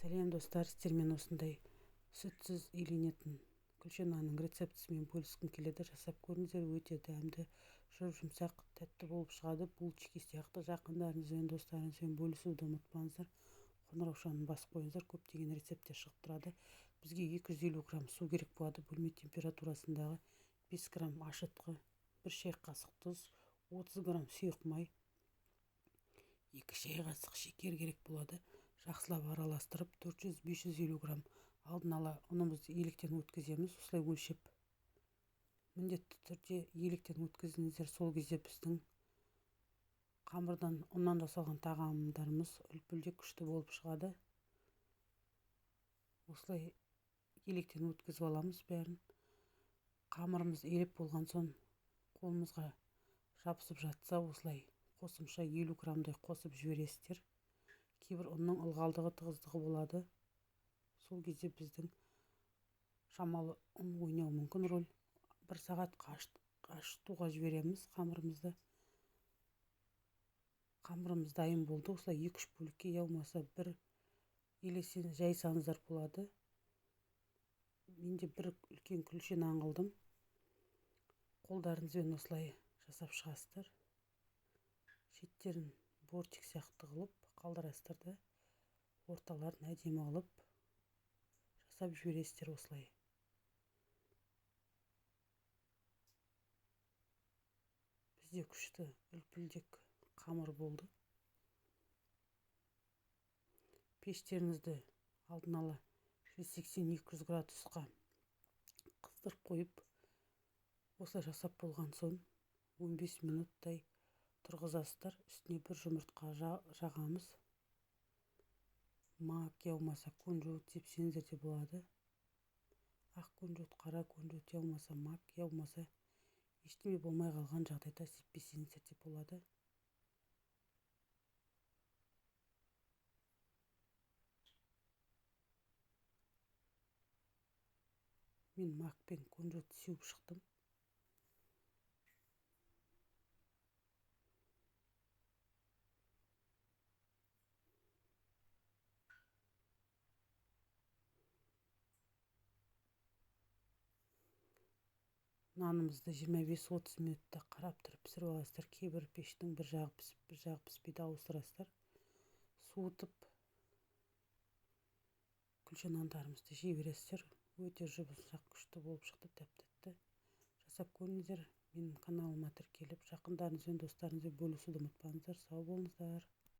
Сәлем, достар! Сіздермен осындай сүтсіз иленетін күлше нанның рецептісімен бөліскім келеді. Жасап көріңіздер, өте дәмді, жұп-жұмсақ, тәтті болып шығады, булочки сияқты. Жақындарыңызбен, достарыңызбен бөлісуді ұмытпаңыздар. Қоңыраушаны басып қойыңыздар, көптеген рецепттер шығып тұрады. Бізге 250 грамм су керек болады, бөлме температурасындағы 5 грамм ашытқы, 1 шай қасық тұз, 30 грамм сұйық май, 2 шай қасық шекер керек болады. Жақсылап араластырып, 400-550 грамм алдын ала ұнымызды електен өткіземіз. Осылай өлшеп, міндетті түрде електен өткізіңіздер. Сол кезде біздің қамырдан, ұннан жасалған тағамдарымыз үлпілдек, күшті болып шығады. Осылай електен өткізіп аламыз бәрін. Қамырымыз елеп болған соң, қолымызға жабысып жатса, осылай қосымша 50 граммдай қосып жібересіздер. Кейбір ұнның ылғалдығы, тығыздығы болады. Сол кезде біздің шамалы ұн ойнауы мүмкін роль. 1 сағат ашытуға жібереміз қамырымызды. Қамырымыз дайын болды. Осылай 2-3 бөлікке, я болмаса бір елесен жайсаңыздар болады. Менде бір үлкен күлше нан қылдым. Қолдарыңызбен осылай жасап шығасыздар. Шеттерін бортик сияқты қылып қалдырасыздар да, орталарын әдемі қылып жасап жібересіздер осылай. Бізде күшті үлпілдек қамыр болды. Пештеріңізді алдын ала 180-200 градусқа қыздырып қойып, осылай жасап болған соң 15 минуттай тұрғызасыздар. Үстіне бір жұмыртқа жағамыз. Мак я болмаса кунжут сепсеңіздер де болады. Ақ кунжут, қара кунжут, я болмаса мак, я болмаса ештеме болмай қалған жағдайда сеппесеңіздер де болады. Мен мак пен кунжут сеуіп шықтым. Нанымызды 25-30 минутта қарап тұрып пісіріп аласыздар. Кейбір пештің бір жағы пісіп, бір жағы піспейді, ауыстырасыздар. Суытып күлше нандарымызды жей бересіздер. Өте жұп-жұмсақ, күшті болып шықты, тәп-тәтті. Жасап көріңіздер. Менің каналыма тіркеліп, жақындарыңызбен, достарыңызбен бөлісуді ұмытпаңыздар. Сау болыңыздар.